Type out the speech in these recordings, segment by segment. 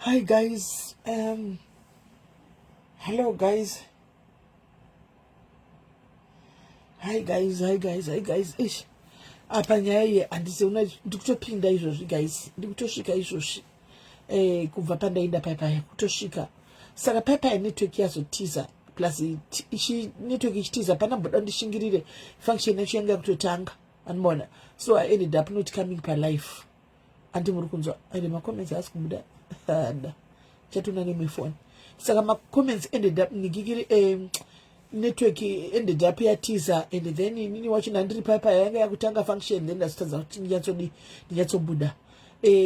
Hi guys. Hello guys. Hi guys, hi guys, hi guys. Ish. Apa nyaya iyi handisi una ndikutopinda izvozvi guys. Ndikutosvika izvozvi. Eh kubva pandaenda paya kutosvika. Saka paya network yazotiza plus ichi network ichitiza pana mboda ndishingirire function yacho yanga yakutotanga. Anibona. So I ended up not coming pa life. Anti muri kunzwa ende macomments haasi kubuda da chatona nemwe phone saka macomments ended up nigikiri network ended up yatiza and then inini wacho ndandiri paipa yanga yakutanga function then ndazotadza kuti ndinyatsodi ndinyatsobuda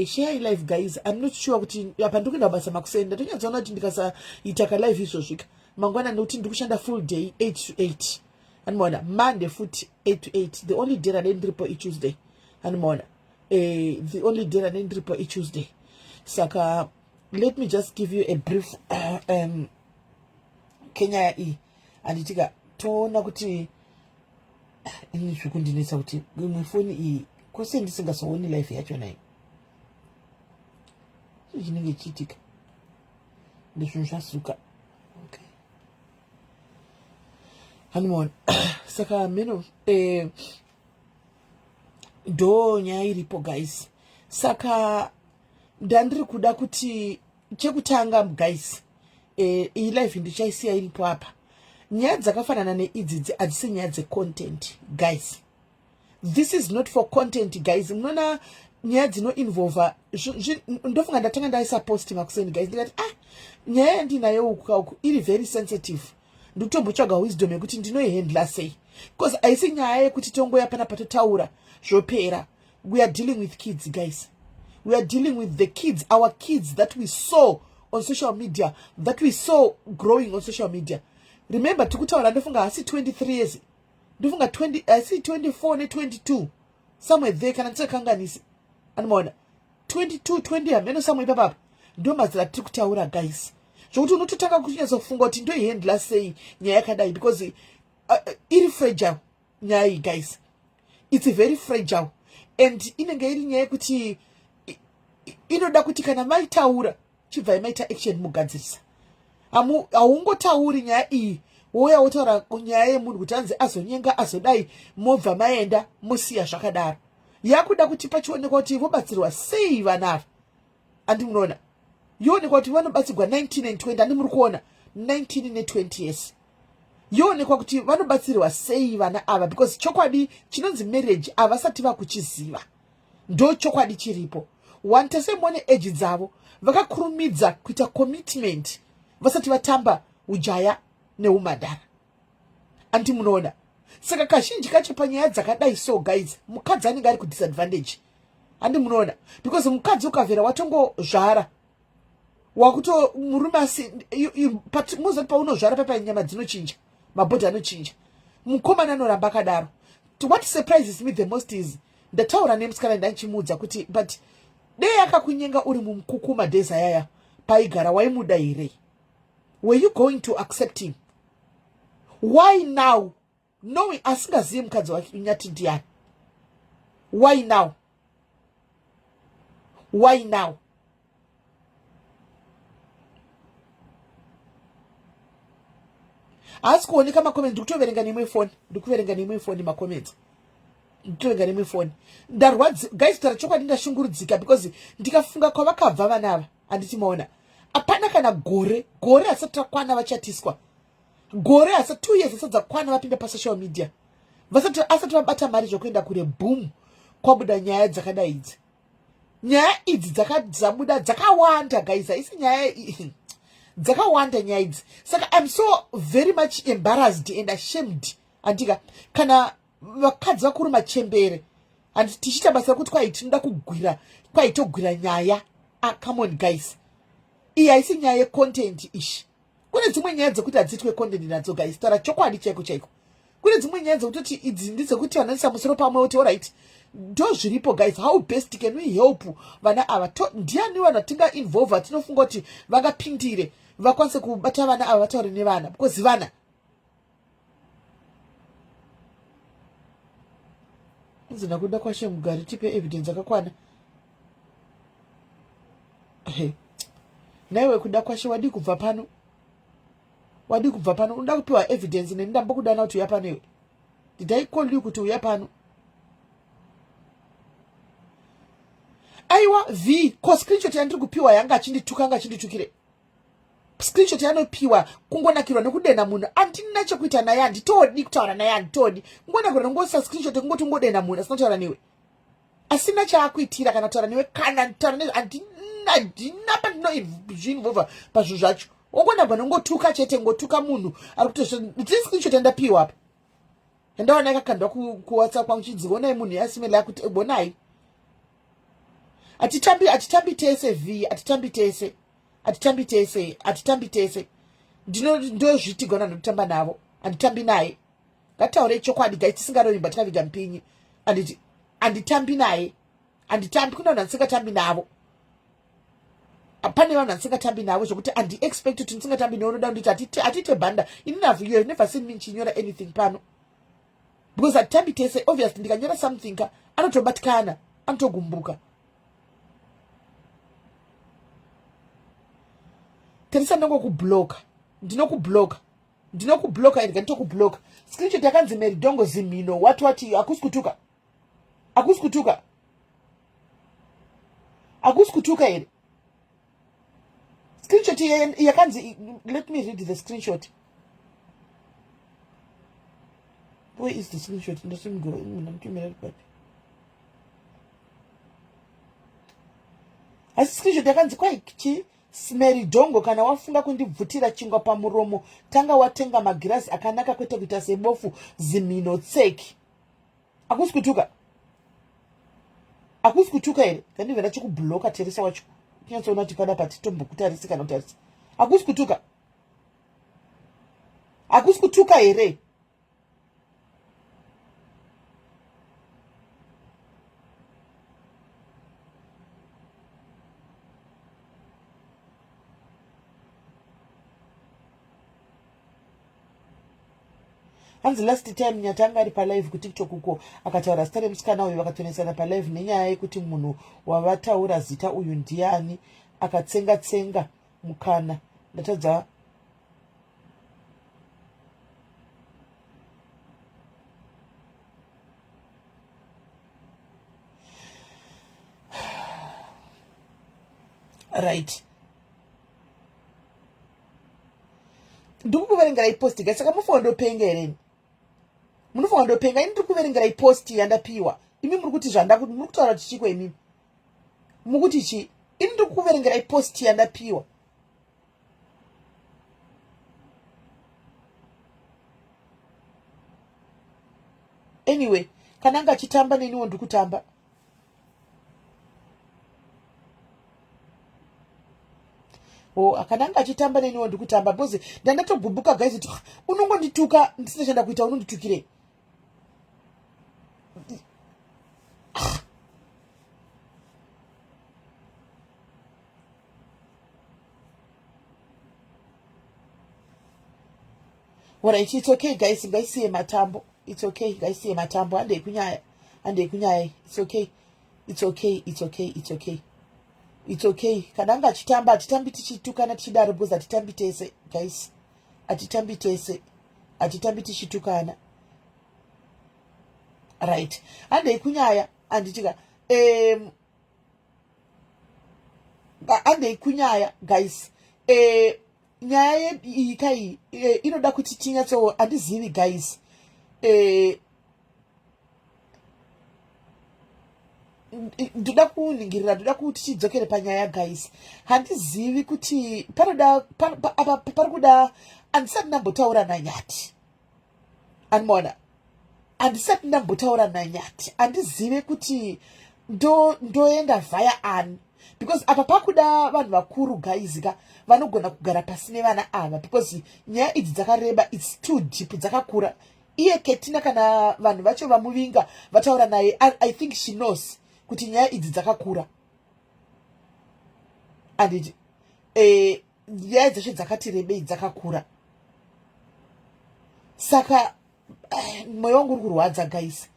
share live guys. I'm not sure kuti apa ndiri kuenda kubasa makuseni, ndatonyatsoona kuti ndikasaita ka live izvozvika mangwana nekuti ndiri kushanda full day 8 to 8 andimaona Monday futi 8 to 8. The only day randei ndiripo iTuesday, andimaona the only day randei ndiripo iTuesday. Saka let me just give you a brief kenyaya iyi, handitika toona kuti ini zviri kundinetsa kuti imwe foni iyi kwose ndisingazooni life yacho nayo, chii chinenge chiitika ndizvinhu zvazuka. Okay, hanimona. Saka meno ndo nyaya iripo guys. Saka ndandiri kuda kuti chekutanga guys, iyi live ndichaisiya iripo apa. Nyaya dzakafanana neidzidzi hadzisi nyaya dzecontent guys. This is not for content guys. Munoona nyaya dzinoinvolva, ndofunga ndatanga ndaisa post makuseni guys, ndikati ah, nyaya yandinayo uku kauku iri very sensitive, ndikutombotsvaga wisdom yekuti ndinoihandla sei, because haisi nyaya yekuti tongoya pana patotaura zvopera. We are dealing with kids guys. We are dealing with the kids, our kids that we saw on social media, that we saw growing on social media. Remember, tikutaura ndofunga hasi 23 years, ndofunga 20 hasi 24 ne22 somewhere there, kana ndisakanganisi, anomaona 22 20 hameno somewhere ipapapa. Ndo mazera tiri kutaura guys, zvokuti unototanga kunyatsofunga kuti ndoihandla sei nyaya yakadai, because iri fragile nyaya iyi guys. It's very fragile and inenge iri nyaya yekuti inoda kuti kana maitaura chibvai maita action mugadzirisa. Haungotauri nyaya iyi wouya wotaura nyaya yemunhu kuti anzi azonyenga azodai, mobva maenda mosiya zvakadaro. Yakuda kuti pachionekwa kuti vobatsirwa sei vana ava, andi munoona yoonekwa kuti vanobatsirwa 19 and 20, andi muri kuona 19 ne20 years, yoonekwa kuti vanobatsirwa sei vana ava, because chokwadi chinonzi marriage havasati vakuchiziva. Ndo chokwadi chiripo. One tese muone age dzavo, vakakurumidza kuita commitment vasati vatamba ujaya neumhandara, andi munoona. Saka kazhinji kacho panyaya dzakadai so guys, mukadzi anenge ari kudisadvantage, handi munoona, because mukadzi ukavhera watongozvara wakuto murume asi muzati paunozvara papa nyama dzinochinja, mabhodhi anochinja, mukomana anoramba akadaro. What surprises me the most is ndataura nemusikana, ndanchimuudza kuti but dei akakunyenga uri mumukuku madhezi ayaya paigara, waimuda here? Were you going to accept him? Why now, knowing asingazivi mukadzi wake Nyati ndiani? Why now? Why now? Haasi kuoneka macomments. Ndikutoverenga neimwe foni, ndikuverenga neimwe foni macomments, ndikutoverenga neimwe foni. Ndarwadzi guys, taura chokwadi, ndashungurudzika because ndikafunga kwavakabva vana ava, handiti maona hapana kana gore, gore hasati rakwana vachatiswa, gore hasa 2 years asati dzakwana vapinda pasocial media, vasati asati vabata mari zvekuenda kure, boom, kwabuda nyaya dzakadai idzi. Nyaya idzi dzabuda dzakawanda guys, haisi nyaya dzakawanda nyaya idzi. Saka I'm so very much embarrassed and ashamed, andika kana vakadzi vakuru machembere handi tichiita basa rekuti kwai tinoda kugwira, kwai togwira nyaya. Ah, come on guys, iyi haisi nyaya yecontent ishi. Kune dzimwe nyaya dzekuti hadziitwe content nadzo guys, taura chokwadi chaiko chaiko. Kune dzimwe nyaya dzekutoti idzi ndedzekuti vanoisa musoro pamwe kuti alright, ndo zviripo guys. How best can we help vana ava? Ndiani vanhu vatinga involve vatinofunga kuti vangapindire vakwanise kubata vana ava, vataure nevana, because vana inzi nakuda kwashe mugari tipe evidence akakwana. Naiwe kuda kwashe wadii kubva pano? Wadii kubva pano? Unoda kupiwa evidence neni ndambokudana kuti uya pano iwe. Did I call you kuti uya pano? Aiwa V, ko screenshot yandiri kupiwa yanga achindituka anga achinditukire. Screenshot yanopiwa kungonakirwa nekudenha munhu andina chekuita naye handitodi kutaura naye handitodi. Kungonakirwa nekusa screenshot kungoti ungodenha munhu asina kutaura newe. Asina chaakuitira kana kutaura newe kana kutaura newe handina handina pandinozviinvolva pazvinhu zvacho. Wongonabva nongotuka chete ngotuka munhu ari kutozvi screenshot yandapiwa apa. Yandaona yakakandwa kuWhatsApp kwangu chinzi honai munhu yasimela yakuti honai. Atitambi atitambi tese V atitambi tese atitambi tese atitambi tese. Ndino ndozvitigona ndotamba navo anditambi naye. Ngataure chokwadi guys tisingarovimba tikaviga mupinyi. Anditi anditambi naye. Anditambi kuna vanhu andisingatambi navo. Pane vanhu andisingatambi navo zvekuti andi expect kuti ndisingatambi newe unoda kunditi atite atite bhanda. Ini navo you have never seen me ndichinyora anything pano. Because atitambi tese obviously ndikanyora something ka anotobatikana anotogumbuka. Tarisa ndongokubloka. Ndinokubloka. Ndinokubloka and nditokubloka. Screenshot yakanzi Mary Dongo Zimino what what hakusi kutuka. Hakusi kutuka. Hakusi kutuka here? Screenshot yakanzi let me read the screenshot. Where is the screenshot? Ndasimugura papi. Asi screenshot yakanzi kwai chi Mary Dongo kana wafunga kundibvutira chingwa pamuromo tanga watenga magirazi akanaka kwete kuita sebofu zimhino tseki. Hakusi kutuka. Hakusi kutuka here? Kandibve ndachikubloka Teresa wacho. Kunyatsoona kuti panapa titombokutarisi kana kutarisa. Hakusi kutuka. Hakusi kutuka here? Hanzi last time Nyati anga ari palive kuTikTok uko akataura zita remusikana uyu vakatonesana palive nenyaya yekuti munhu wavataura zita uyu ndiani akatsenga tsenga mukana ndatadza right ndikukuverengerai post guys saka mufunga ndopenga here ini munofunga ndopenga ini ndiri kuverengerai post yandapiwa imi muri kuti zvandakuti muri kutaura kuti chiko imimi mukuti chi ini ndiri kukuverengerai post yandapiwa anyway kana anga achitamba neniwo ndiri kutamba o oh, kana anga achitamba neniwo ndiri kutamba because ndandatogumbuka guys kuti unongondituka ndisina chanda kuita unonditukirei Alright, it's okay guys, ngaisiye matambo. It's okay, ngaisiye matambo. Handei kunyaya. Handei kunyaya. It's okay. It's okay, it's okay, it's okay. It's okay. Kana anga achitamba, atitambi tichitukana tichidaro because atitambi tese, guys. Atitambi tese. Atitambi tichitukana. Right. Handei kunyaya. Anditika. Handei kunyaya, guys. Nyaya iyi kai inoda kuti tinyatso handizivi guys. Ndoda kuningirira, ndoda kuti tidzokere panyaya guys. Handizivi kuti panoda apa pari kuda handisati ndambotaura naNyati. Andimaona handisati ndambotaura naNyati. Handizive kuti ndoenda vhaya ani because apa pakuda vanhu vakuru guys ka vanogona kugara pasi nevana ava because nyaya idzi dzakareba, it's too deep, dzakakura. Iye Ketina kana vanhu vacho vamuvinga vataura naye, I think she knows kuti nyaya idzi dzakakura. Anditi nyaya dzacho dzakati rebei dzakakura. Saka mwoyo wangu uri kurwadza guys.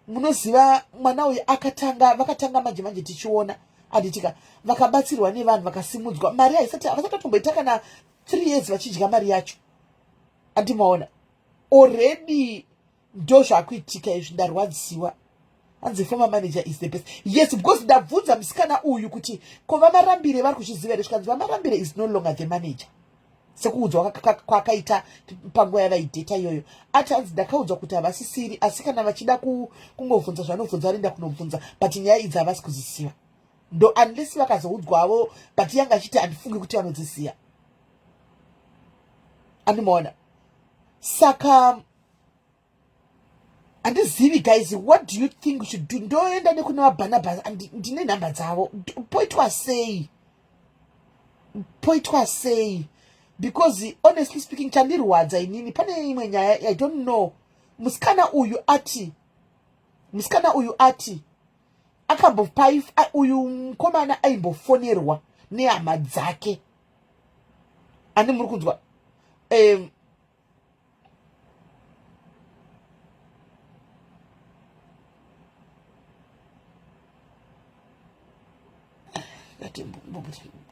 Munoziva mwana uyu akatanga vakatanga manje manje tichiona Anditika vakabatsirwa nevanhu vakasimudzwa mari haisati havasati vatomboita kana 3 years vachidya mari yacho. Andimaona already ndozvakuitika izvi. Ndarwadziwa. Hanzi former manager is the best. Yes, because ndabvunza musikana uyu kuti ko vaMarambire vari kuzviziva here, zvikanzi vaMarambire is no longer the manager, sekuudzwa kwakaita panguva yavaidheta iyoyo. Ati hanzi ndakaudzwa kuti havasisiri, asi kana vachida kungobvunza zvanobvunza vanoenda kunobvunza, but nyaya idzi havasi kuziziva ndo unless vakazoudzwavo, but yanga achiti handifungi kuti vanodziziva. Andimaona. Saka handizivi guys, what do you think should do? Ndoenda nekune vaBhanabhas, ndine nhamba dzavo. Poitwa sei? Poitwa sei? Because honestly speaking, chandirwadza inini pane imwe nyaya, I don't know, musikana uyu ati, musikana uyu ati akambopai uyu mukomana aimbofonerwa nehama dzake. Ani muri kunzwa?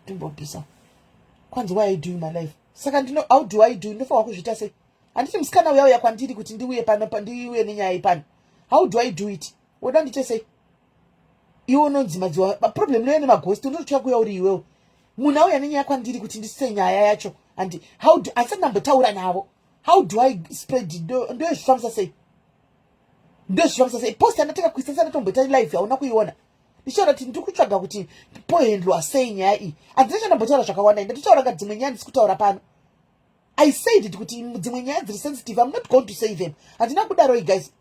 Timbobvisa kwanzi why I do my life. Saka ndino, how do I do? Ndinofanwa kuzviita sei? Handiti musikana uya uya kwandiri kuti ndiuye pano, ndiuye nenyaya ipano. How do I do it? Woda ndiite sei? Iwe unonzi madziwa problem inoya nemagosti, unototya kuuya uri iwewo. Munhu auya nenyaya kwandiri kuti ndisise nyaya yacho, and how do asati ndambotaura navo, how do I spread? Ndoyozvifambisa sei? Ndozvifambisa sei? Post yandataka kuisa sandatomboita live, hauna kuiona ndichitaura kuti ndiri kutsvaga kuti pohendlwa sei nyaya iyi. Handina chandambotaura zvakawanda, ndatotaura nga dzimwe nyaya ndisi kutaura pano. I said it kuti dzimwe nyaya dziri sensitive, I'm not going to say them. Handina kudaro, guys.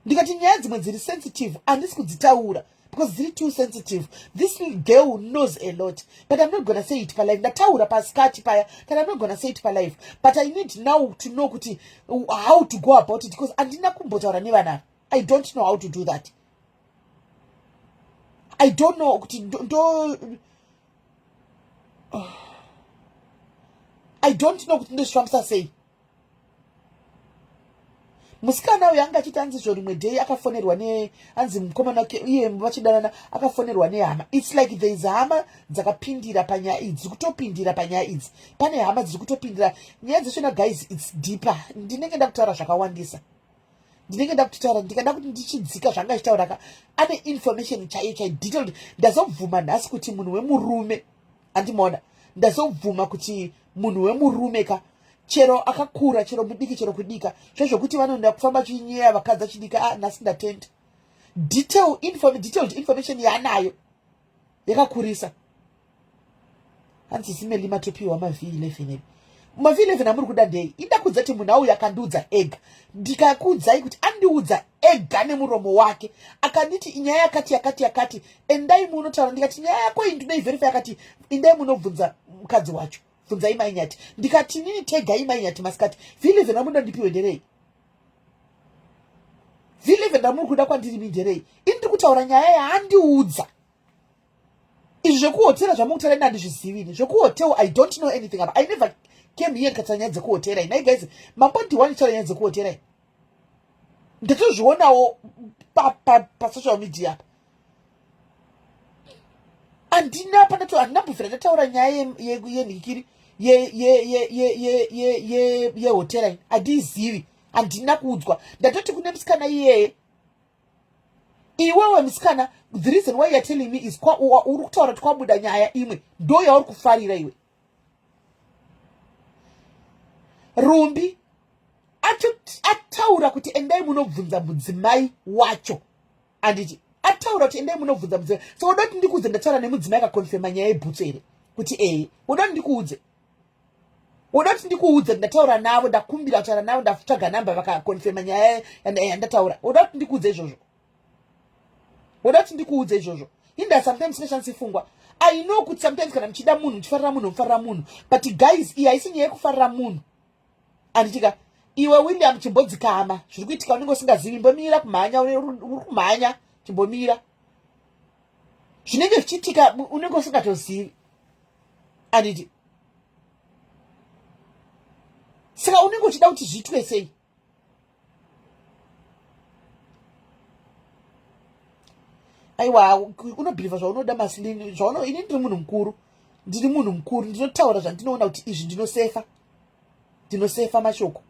Ndikati nyaya dzimwe dziri sensitive handisi kudzitaura because dziri too sensitive. This girl knows a lot, but I'm not gonna say it palive. Ndataura pasikati paya kana I'm not gonna say it palive, but I need now to know kuti how to go about it, because handina kumbotaura nevana ava. I don't know how to do that. I don't know kuti ndo I don't know kuti ndozvifambisa sei. Musikana uyu anga achiti anzi zvo rimwe day akafonerwa ne, anzi mukomana wake iye vachidanana akafonerwa nehama. It's like there is hama dzakapindira panyaya idzi, dziri kutopindira panyaya idzi. Pane hama dziri kutopindira nyaya dzachona guys, it's deeper. Ndinenge ndakutaura zvakawandisa, ndinenge ndakutotaura ndikada kuti ndichidzika zvanga achitaura ka, ane information chaiyo chai detailed. Ndazobvuma nhasi kuti munhu wemurume, andimaona, ndazobvuma kuti munhu wemurume ka, chero akakura, chero mudiki, chero kudika zvezvokuti vanoenda kufamba chinyeya vakadzi achidika. Ah, nhasi ndatenda detailed information yaanayo yakakurisa. Hanzi simeli matopiwa maV11 edu, maV11 amuri kuda ndei? Indakudza kuti munhu auyu akandiudza ega, ndikakuudzai kuti andiudza ega nemuromo wake, akanditi nyaya yakati yakati yakati, endai munotaura. Ndikati nyaya yako iyi ndinoiverify, akati endai munobvunza mukadzi wacho, bvunzai Mainyati. Ndikati nini tegai Mainyati masikati, V11 amunoda ndipiwe nderei? V11 ramuri kuda kwandiri minderei? Ini ndiri kutaura nyaya yaandiudza. Izvi zvekuhotera zvamukutaura ini handizvizivi. Ini zvekuhotel I don't know anything about. I never came here ndikataura nyaya dzekuhotera. Inai guys, mambondiwani taura nyaya dzekuhotera? Ndatozvionawo pasocial media apa. Handina pandato, handina mbobvira ndataura nyaya yenhikiri yehotera iyi, handiizivi, handina kuudzwa. Ndatoti kune musikana iyeye, iwewe musikana, the reason why you're telling me is uri kutaura kuti kwabuda nyaya imwe, ndo yauri kufarira iwe. Rumbi ataura kuti endai munobvunza mudzimai wacho. Anditi ataura kuti endai munobvunza mudzimai? So uda kuti ndikuudze ndataura nemudzimai akakonfema nyaya yebhutsu here kuti ee? Uda kuti ndikuudze? Uda kuti ndikuudze ndataura navo, ndakumbira kutaura navo, ndatsvaga namba, vakakonfema nyaya yandataura? Uda kuti ndikuudze izvozvo? Uda kuti ndikuudze izvozvo? Inda sometimes tinoshandisa pfungwa. I know kuti sometimes kana muchida munhu, muchifarira munhu, mufarira munhu, but guys, iyi haisi nyaya yekufarira munhu. Anditika iwe William, chimbodzikama. Zviri kuitika unenge usingazivi, imbomira kumhanya. Uri kumhanya, chimbomira. Zvinenge zvichiitika unenge usingatozivi, anditi? Saka unenge uchida kuti zviitwe sei? Aiwa, unobhilivha zvaunoda maslin zvauno. Ini ndiri munhu mukuru, ndiri munhu mukuru, ndinotaura zvandinoona kuti izvi ndinosefa, ndinosefa mashoko,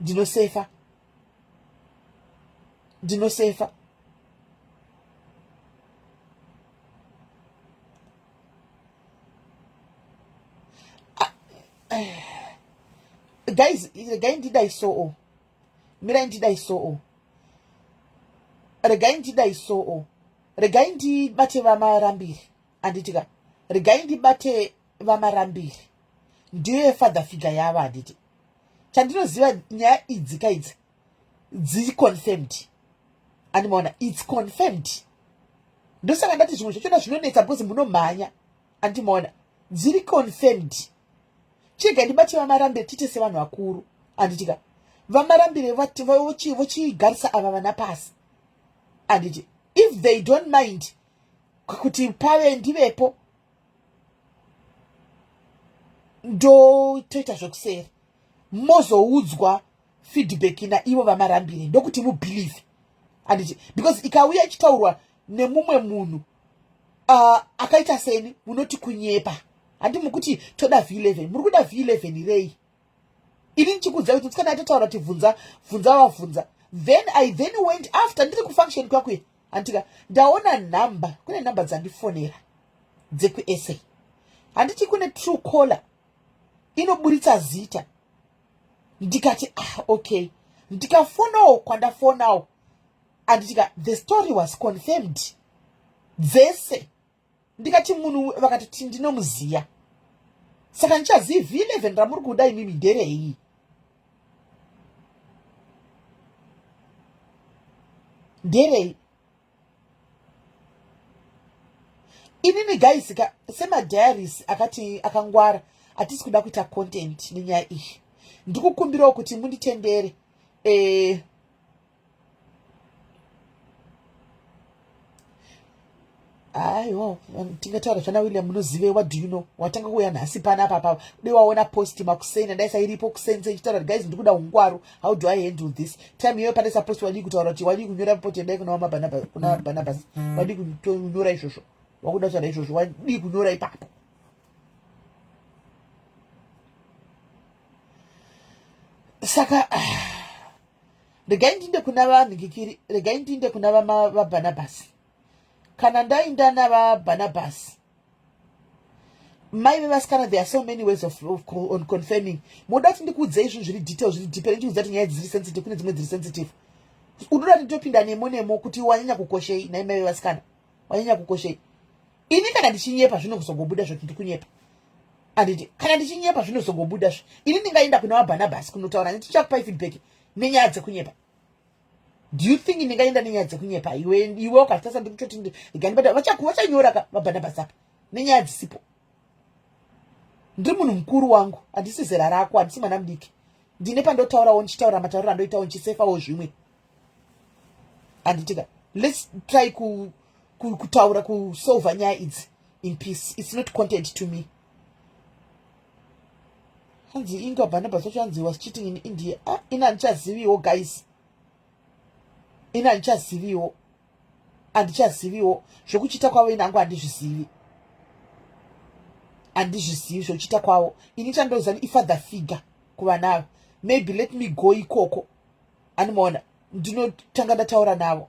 ndinosefa, ndinosefa. Guys, regai ndidai soo, mirai ndidai soo, regai ndidai soo, regai ndibate vaMarambiri, handiti ka? Regai ndibate vaMarambiri, ndiyo yefather figure yavo, handiti? Chandinoziva, nyaya idzi kaidzi dziri confirmed, andimaona? Its confirmed. Ndosaka ndati zvimwe zvachona zvinonetsa because munomhanya, andimaona? Dziri confirmed. Chega ndibate vaMarambire, tiite sevanhu vakuru, handitika? VaMarambire vochigarisa ava vana pasi, handiti? If they don't mind kuti pave ndivepo, ndotoita zvekuseri, mozoudzwa feedback naivo vaMarambire, ndokuti mubelieve, handiti? Because ikauya ichitaurwa nemumwe munhu akaita seni, munoti kunyepa. Handi mukuti toda V11? Muri kuda V11 rei? Ini ndichikuudza kuti musikana atotaura kuti bvunza, bvunza, vabvunza. Then I then went after ndiri kufunction kwakuye, handitika? Ndaona nhamba, kune nhamba dzandifonera dzekusa, handiti? Kune True Caller inoburitsa zita. Ndikati, "Ah, okay." Ndikafonawo kwandafonawo, handitika? The story was confirmed dzese. Ndikati munhu vakati ti ndinomuziya, saka ndichazivi V11 ramuri kuda imimi nderei? Nderei? Inini guys ka, semadiaries akati akangwara, hatisi kuda kuita content nenyaya iyi. Ndikukumbirawo kuti munditendere. Aiwa, tingataura zvana William, munozive? What do you know? Watanga kuuya nhasi panapa pa de waona post makuseni andaisa iripo kuseni seichitaura kuti, "Guys, ndikuda ungwaru, how do I handle this time?" Iyoyo pandaisa post, wadii kutaura kuti, wadii kunyora post, endai kuna Barnabas? Wadii kunyora izvozvo? Wakuda kutaura izvozvo, wadii kunyora ipapo? Saka regai ndinde kuna vanhikikiri, regai ndinde kuna vaBarnabas. Kana ndainda navaBarnabas, mai vevasikana, there are so many ways of on confirming. Moda kuti ndikuudzei zvinhu zviri detail, zviri deeper? Ndichikuudza kuti nyaya dziri sensitive, kune dzimwe dziri sensitive. Unoda kuti nditopinda nemo nemo kuti wanyanya kukoshei nai mai vevasikana? Wanyanya kukoshei? Ini kana ndichinyepa zvinozongobuda zvoti ndikunyepa, handiti? Kana ndichinyepa zvinozongobuda zve. Ini ndingaenda kuna vaBarnabas kunotaura, ndichakupai feedback nenyaya dzekunyepa? Do you think ndingaenda nenyaya dzekunyepa? Iwe, iwe ukatasa, ndikutoti gandibata, vachanyora ka vaBarnabas apa nenyaya dzisipo. Ndiri munhu mukuru wangu, handisi zera rako, handisi mwana mudiki. Ndine pandotaurawo, ndichitaura matauriro andoitawo, ndichisefawo zvimwe, handitika? Let's try kutaura, kusolva nyaya idzi in peace. It's not content to me. Hanzi inga Barnabas wacho hanzi was cheating in India. Ah, ini handichaziviwo guys, ini handichaziviwo, handichaziviwo zvokuchita kwavo. Ini hangu handizvizivi, handizvizivi zvokuchita kwavo. Ini chandoziva, ifather figure kuvana ava. Maybe let me go ikoko, andimaona? Ndinotanga ndataura navo.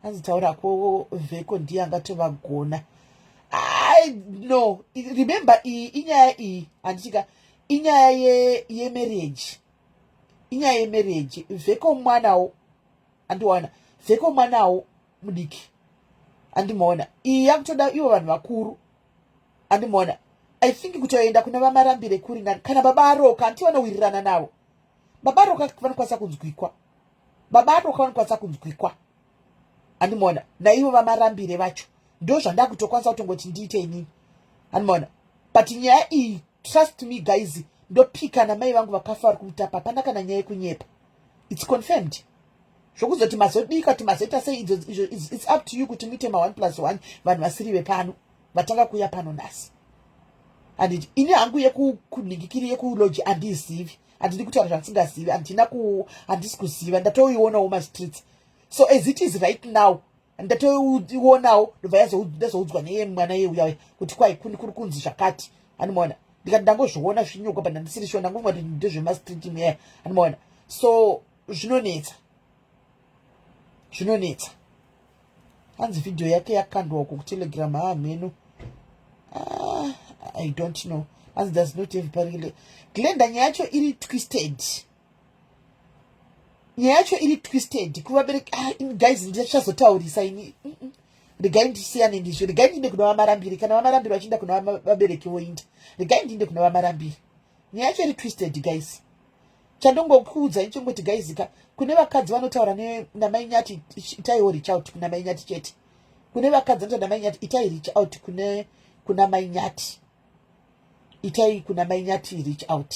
Hanzi taurako vheko ndiye angatovagona. I no remember, iyi inyaya iyi, handitika? Inyaya yemarriage, inyaya yemarriage. Vheko mwanawo, andiwana? Vheko mwanawo mudiki, andimaona? Iyi yakutoda ivo vanhu vakuru, andimaona? I think kutoenda kuna vaMarambire kuri nani, kana baba Aroka, handiti vanowirirana navo? Baba Aroka vanokwanisa kunzwikwa, baba Aroka vanokwanisa kunzwikwa, andimaona? Naivo vaMarambire vacho, ndo zvandakutokwanisa kutongoti ndiite inini, andimaona? But nyaya iyi, trust me guys, ndopika namai vangu vakafa vari kumutapa, hapana kana nyaya yekunyepa. Its confirmed. Zvokuzoti mazodika kuti mazoita sei, izvo its up to you kuti muite ma1 plus 1. Vanhu vasiri vepano vatanga kuuya pano nhasi, handiti? Ini hangu yekunhingikiri yekuloji handizivi, handidi kutaura zvandisingazivi. Handina, handisi kuziva, ndatoionawo mastreets. So as it is right now, Ndatoionawo, ndobva ndazoudzwa neye mwana iye uya kuti kwai kuri kunzi zvakati, animaona. Ndikati ndangozviona zvichinyogwa, but ndandisiri sure, ndangofunga kuti ndezvemastreet meya, animaona. So zvinonetsa, zvinonetsa. Hanzi vhidhiyo yake yakandwa uko kuTelegram. Haa, mheno. Ah, I don't know. Hanzi does not have parile Glenda. Nyaya yacho iri twisted, nyaya yacho iri twisted kuvabereki. Ah, guys, ndichazotaurisa ini. Regai ndisiyane ndizvo. Regai ndiinde kuna VaMarambiri. Kana VaMarambiri vachiinda kuna vabereki, voinda. Regai ndiinde kuna VaMarambiri. Nyaya yacho iri twisted, guys. Chandongokuudza ichongoti, guys ka, kune vakadzi vanotaura naMai Nyati, itaiwo reach out kuna Mai Nyati chete. Kune vakadzi vanotaura naMai Nyati, itai reach out kuna Mai Nyati. Itai kuna Mai Nyati reach out.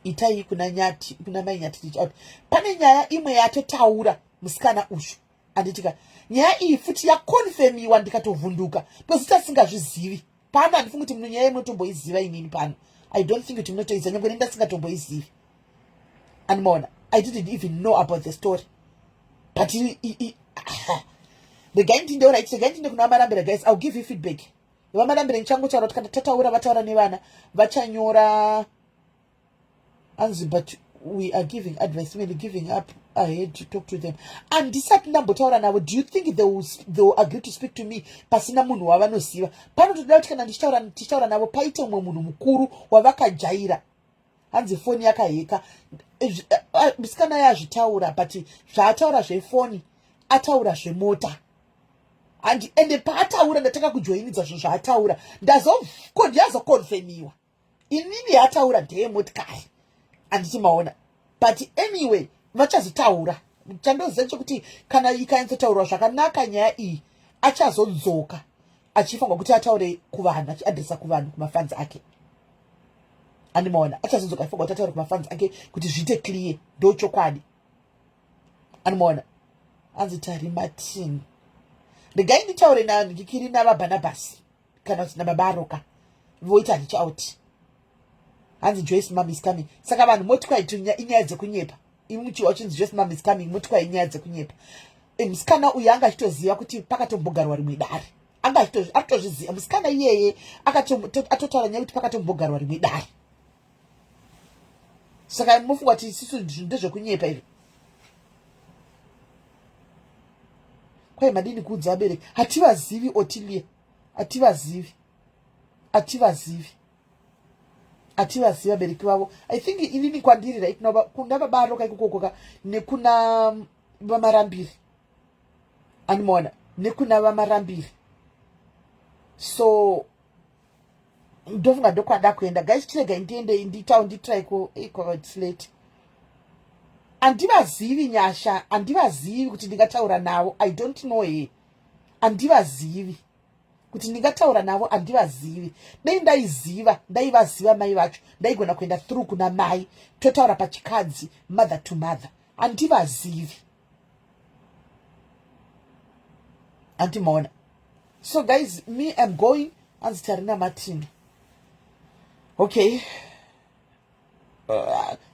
Itai kuna Nyati, kuna Mai Nyati reach out. Pane nyaya imwe yatotaura musikana uyu, anditika. Nyaya iyi futi yaconfirmiwa, ndikatovhunduka because tasingazvizivi pano. Handifungi kuti muno nyaya munotomboiziva. Inini pano I don't think kuti munotoiziva, nyange nendasingatomboizivi, animaona. I didn't even know about the story, but regai ndinde, right, regai ndinde kuna VaMarambira. Guys, I'll give you feedback. VaMarambira, ndichangotaura kuti kana tataura, vataura nevana, vachanyora. Anzi but we are giving advice, maybe giving up ahead to talk to them. Handisati ndambotaura navo. Do you think they will agree to speak to me pasina munhu wavanoziva? Panotoda kuti kana ndichitaura navo, paite mumwe munhu mukuru wavakajaira. Hanzi foni yakaheka. Musikana yazvitaura, but zvaataura zvefoni, ataura zvemota. Handi ende paataura, ndatanga kujoinidza zvinhu zvaataura, ndazoconfirmiwa inini yataura ndeyemotikari, handiti maona? But anyway, vachazotaura. Chandoziva chekuti kana ikanyatsotaurwa zvakanaka nyaya iyi, achazodzoka achifanirwa kuti ataure kuvanhu, achiadresa kuvanhu, kumafans ake, andimaona. Achazodzoka achifanirwa kuti ataure kumafans ake kuti zviite clear. Ndo chokwadi, andimaona. Anzi Tari Martin, regai nditaure nandikiri navaBhanabhasi kana kuti nababaroka, voita reach out. Hanzi Joyce mom is coming. Saka vanhu moti kwai inyaya dzekunyepa. Imuchiwa chinzi Joyce mom is coming, moti kwai inyaya dzekunyepa. Musikana uyu anga achitoziva kuti pakatombogarwa rimwe dare. Anga atotozviziva musikana iyeye, atotaura nyaya kuti pakatombogarwa rimwe dare. Saka mufunga kuti isisu ndezvekunyepa izvo? Kwai madini kuudza vabereki? Hativazivi, Otilia, hativazivi, hativazivi, hativazivi vabereki vavo. I think inini kwandiri, right now, kuna babaroka ikokokoka nekuna VaMarambiri, animaona, nekuna VaMarambiri. So ndofunga ndokwada kuenda, guys. Chiregai ndiende, nditau, nditry ku it's late. Handivazivi, Nyasha, handivazivi kuti ndingataura navo. I don't know her. Handivazivi kuti ndingataura navo, handivazivi. Dei ndaiziva, ndaivaziva mai vacho, ndaigona kuenda through kuna mai, totaura pachikadzi, mother to mother. Handivazivi, handimaona. So guys, me am going. Anzi Tarina Martin, okay.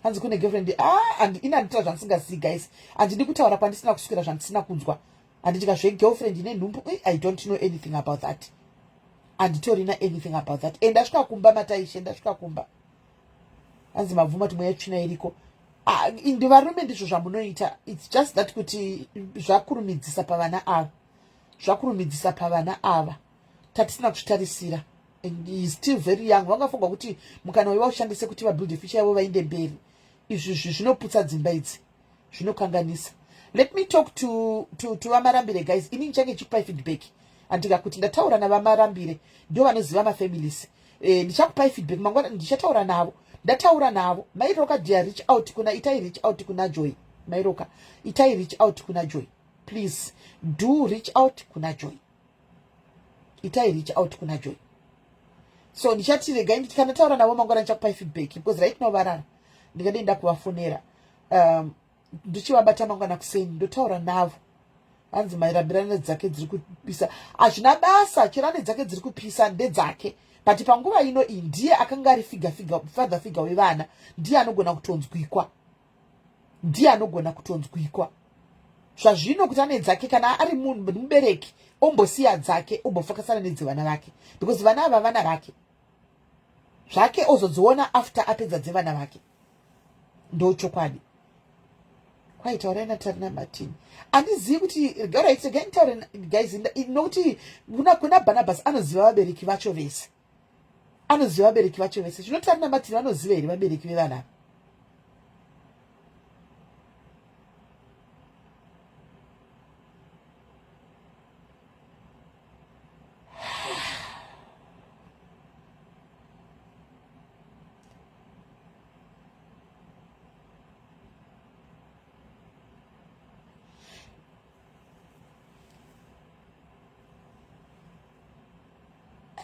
Hanzi kune girlfriend. Ah, ini handitaura zvandisingazivi, guys. Handidi kutaura kwandisina kuswera, zvandisina kunzwa. Handitika zvegirlfriend ine nhumbu, I don't know anything about that. Handitorina anything about that. And ndasvika kumba, mataishe, ndasvika kumba. Hanzi mabvuma kuti mweya tsvina iriko. Ah, ndivarume, ndizvo zvamunoita. It's just that kuti zvakurumidzisa pavana ava, zvakurumidzisa pavana ava, tatisina kuzvitarisira. And he is still very young. Vangafunga kuti mukana uyu vaushandise kuti vabuilde future yavo, vainde mberi. Izvi zvinoputsa dzimba idzi, zvinokanganisa. Let me talk to VaMarambire, guys. Ini ndichange chikupai feedback, andika kuti ndataura naVaMarambire, ndo vanoziva mafamilies. Ndichakupai feedback mangwana, ndichataura navo. Ndataura navo. Mairoka dear, reach out kuna, itai reach out kuna Joy. Mairoka, itai reach out kuna Joy. Please do reach out kuna Joy. Itai reach out kuna Joy. So ndichati regai nditi kana taura navo mangwana, ndichakupai feedback, because right now varara. Ndingadei ndakuvafonera, ndichivabata mangwana kuseni, ndotaura navo. Hanzi mairambirane dzake dziri kupisa. Hazvina basa, chirane dzake dziri kupisa ndedzake, but panguva ino iyi ndiye akanga ari figure figure father figure wevana. Ndiye anogona kutonzwikwa, ndiye anogona kutonzwikwa. Zvazvino kuti ane dzake kana ari munhu mubereki ombosiya dzake ombofokasana nedzevana vake because vana ava vana vake zvake ozodziona after apedza dzevana vake. Ndochokwadi. Kwai taurai naTarina Martin. Andizivi kuti alright regai nditaure guys nokuti kuna kuna Barnabas anoziva vabereki vacho vese. Anoziva vabereki vacho vese. Zvino Tarina Martin vanoziva here vabereki vevana ava?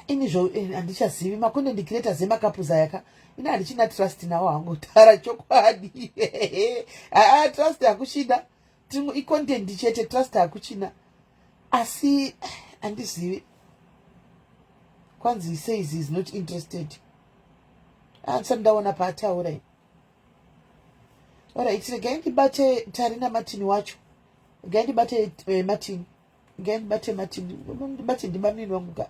Ini zvo eh, handichazivi macontent creators emakapuza yaka ini handichina trust nawo hangu tara chokwadi. Haa, trust hakuchina, icontent chete, trust hakuchina. Asi handizivi kwanzi he says he is not interested. Handisati ndaona paataura ini. Alright, regai ndibate Tarina Martin wacho. Regai ndibate eh, Martin. Regai ndibate Martin. Ndibate ndibamunini wangu ka.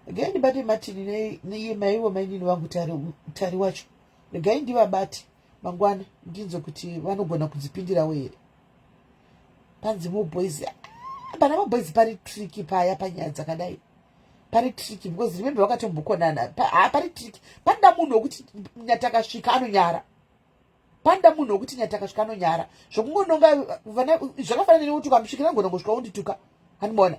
Regai ndibate Martin neiye maivo mainini vangu Tari, Tari wacho. Regai ndivabate mangwana ndinzwe kuti vanogona kudzipindirawo here. Panzi muboys. Pana maboys pari tricky paya panyaya dzakadai. Pari tricky because remember vakatombokonana. Pari tricky. Panoda munhu wekuti nyatakasvika anonyara. Panoda munhu wekuti nyatakasvika anonyara. Zvokungononga vana zvakafanana nekuti ukamusvikira anogona kungosvika wondituka. Handimaona.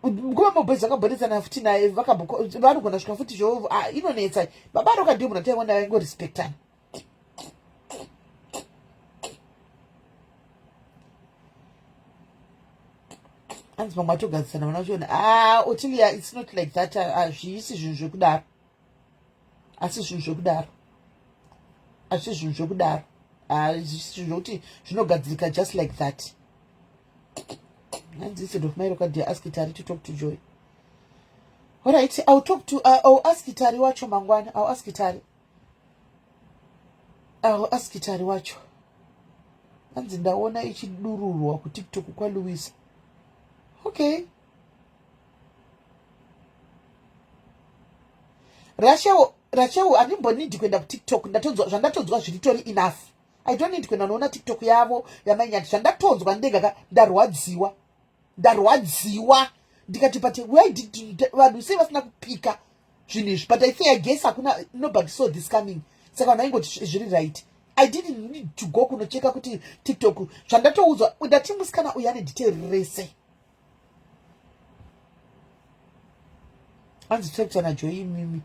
Nguva maboys vakambonetsana futi naye vanogona kusvika futi zvo inonetsa. Baba Roka ndiyo munhu ataiona vaingorespectana. Hanzi vamwe vatogadzisana vana vachiona. Ah, Otilia, it's not like that. Hazvisi zvinhu zvekudaro. Asi zvinhu zvekudaro. Asi zvinhu zvekudaro. Hazvisi zvinhu zvekuti zvinogadzirika just like that. Hanzi instead of Mai Roka dear, ask Tari to talk to Joy. All right, I'll talk to I'll ask Tari wacho mangwana. I'll ask Tari. I'll ask Tari wacho. Hanzi ndaona ichidururwa kuTikTok kwaLouisa. Okay. Rachel, Rachel handimbonidi kuenda kuTikTok. Ndatonzwa zvandatonzwa zviritori enough. I don't need kuenda noona TikTok yavo yamainyati. Zvandatonzwa ndega ka ndarwadziwa. Ndarwadziwa. Ndikati but why did vanhu sei vasina kupika zvinhu izvi? But I think I guess hakuna, nobody saw this coming. Saka vanhu vaingoti zviri right. I didn't need to go kunocheka kuti TikTok zvandatoudzwa. Ndati musikana uyu ane detail rese. Hanzi tractor naJoy imimi.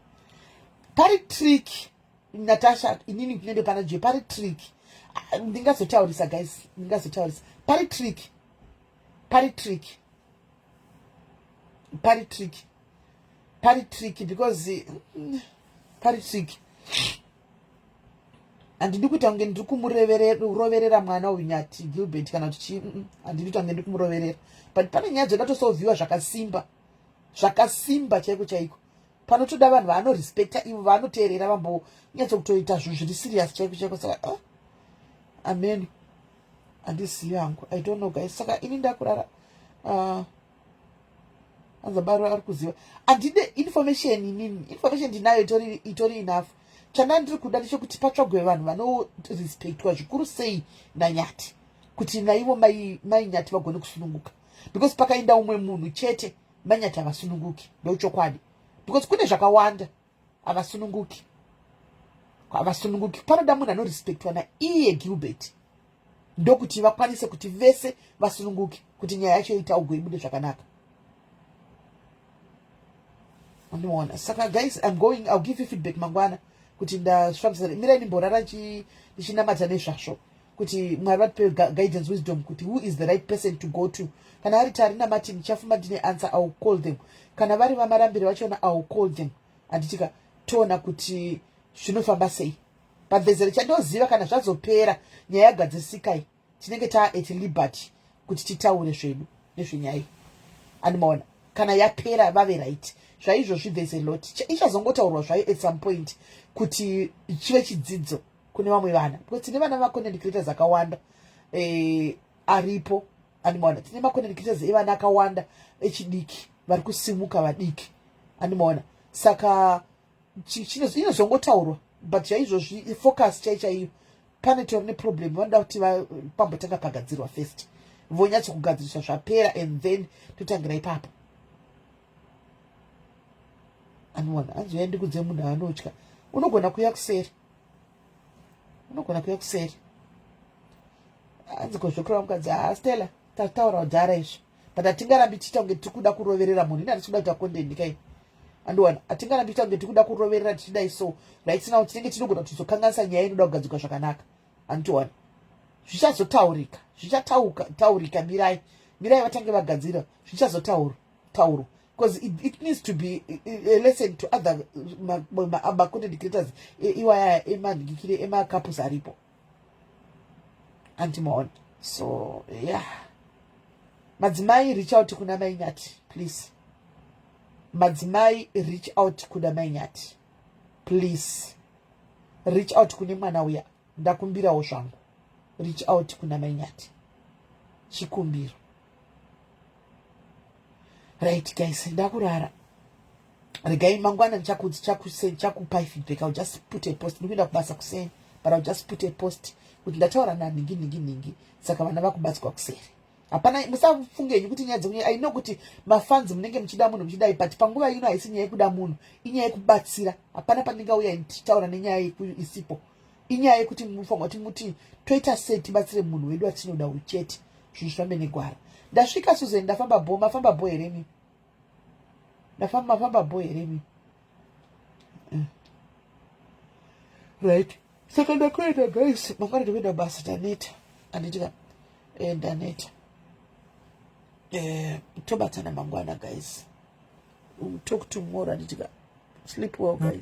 Pari trick Natasha, inini ndinende pana Joy pari trick. Ndingazotaurisa guys, ndingazotaurisa. Pari trick. Pari trick. Pari trick. Pari trick because pari trick. Handidi kuita kunge ndiri kumuroverera mwana uyu Nyati Gilbert kana kuti chii. Handidi kuita kunge ndiri kumuroverera. But pane nyaya dzodatosolviwa zvakasimba. Zvakasimba chaiko chaiko. Panotoda vanhu vaanorespekta ivo vaanoteerera vambonyatso kutoita zvinhu zviri serious chaiko chaiko. Saka amen, handizivi hangu, I don't know guys. Saka ini ndakurara. Anzabaro ari kuziva handide information inini, information ndinayo itori enough. Chanda ndiri kuda ndechekuti patsvagwe vanhu vanorespectwa zvikuru sei naNyati, kuti naivo mai Nyati vagone kusununguka, because pakaenda umwe munhu chete manyati havasununguki. Ndochokwadi, because kune zvakawanda havasununguki, havasununguki. Panoda munhu anorespectwa naiye Gilbert, ndokuti vakwanise kuti vese vasununguke, kuti nyaya yacho itaugwe ibude zvakanaka. Andiona. Saka guys, I'm going, I'll give you feedback mangwana kuti ndasvambisa. Mirai ndimborara ndichinamata nezvazvo kuti Mwari vatipe guidance, wisdom kuti who is the right person to go to. Kana ari Tari naMartin, ndichafamba ndine answer. I will call them. Kana vari vaMarambire vachona, I will call them. Handitika toona kuti zvinofamba sei. But there's a chandoziva, kana zvazopera nyaya yagadzisikai, tinenge taa at liberty kuti titaure zvedu nezvenyaya iyi. Andimaona kana yapera vave right zvaizvozvi. There's a lot ichazongotaurwa zvayo at some point kuti chive chidzidzo kune vamwe vana, because tine vana vacontent creators akawanda. aripo. Andimaona tine macontent creators evana akawanda echidiki vari kusimuka vadiki, andimaona. Saka inozongotaurwa, but chaizvozvi focus chai chaiyo pane tori neproblem. Vanoda kuti pambotanga pagadzirwa first, vonyatso kugadziriswa zvapera, and then totangira ipapo. Anoona hanzi uya ndikudze munhu anotya. Unogona kuya kuseri, unogona kuya kuseri. Hanzi kozvekureva mukadzi. Haa, Stella, tataura kudhara izvi, but hatingarambi tichiita kunge tiri kuda kuroverera munhu. Ini handisi kuda kuita content kai, andiwana. Hatingarambi tichiita kunge tiri kuda kuroverera tichidai. So right now tinenge tinogona kutozokanganisa nyaya inoda kugadzirwa zvakanaka, handitowana. Zvichazotaurika, zvichataurika. Mirai, mirai vatange vagadzira, zvichazotaurwa taurwa, because it needs to be a lesson to other macontent creators iwaya emanhikikire emacouples aripo, andimaona. So yeah, madzimai, reach out kuna Mainyati, please. Madzimai, reach out kuna Mainyati, please. Reach out kune mwana uya, ndakumbirawo zvangu. Reach out kuna Mainyati, chikumbiro. Right guys, ndakurara. Regai mangwana ndichakupai feedback. I'll just put a post. Ndikuenda kubasa kuseni, but I'll just put a post kuti ndataura nanhingi nhingi nhingi, saka vana vakubatswa kuseri. Hapana, musafungenyi kuti nyaya dzekunya. I know kuti mafans munenge muchida munhu, muchidai, but panguva ino haisi nyaya yekuda munhu, inyaya yekubatsira. Hapana pandingauya ndichitaura nenyaya isipo. Inyaya yekuti mufanira kuti muti toita sei tibatsire munhu wedu atinoda uchete, zvinhu zvifambe negwara. Ndasvika, Susan, ndafamba bho. Mafamba bho here mi? Ndafamba, mafamba bho here mi? Right, saka ndakuenda guys. Mangwana ndikuenda kubasa, taneta, handitika? Ndaneta. Tobatana mangwana guys. We'll talk tomorrow, handitika? Sleep well, guys.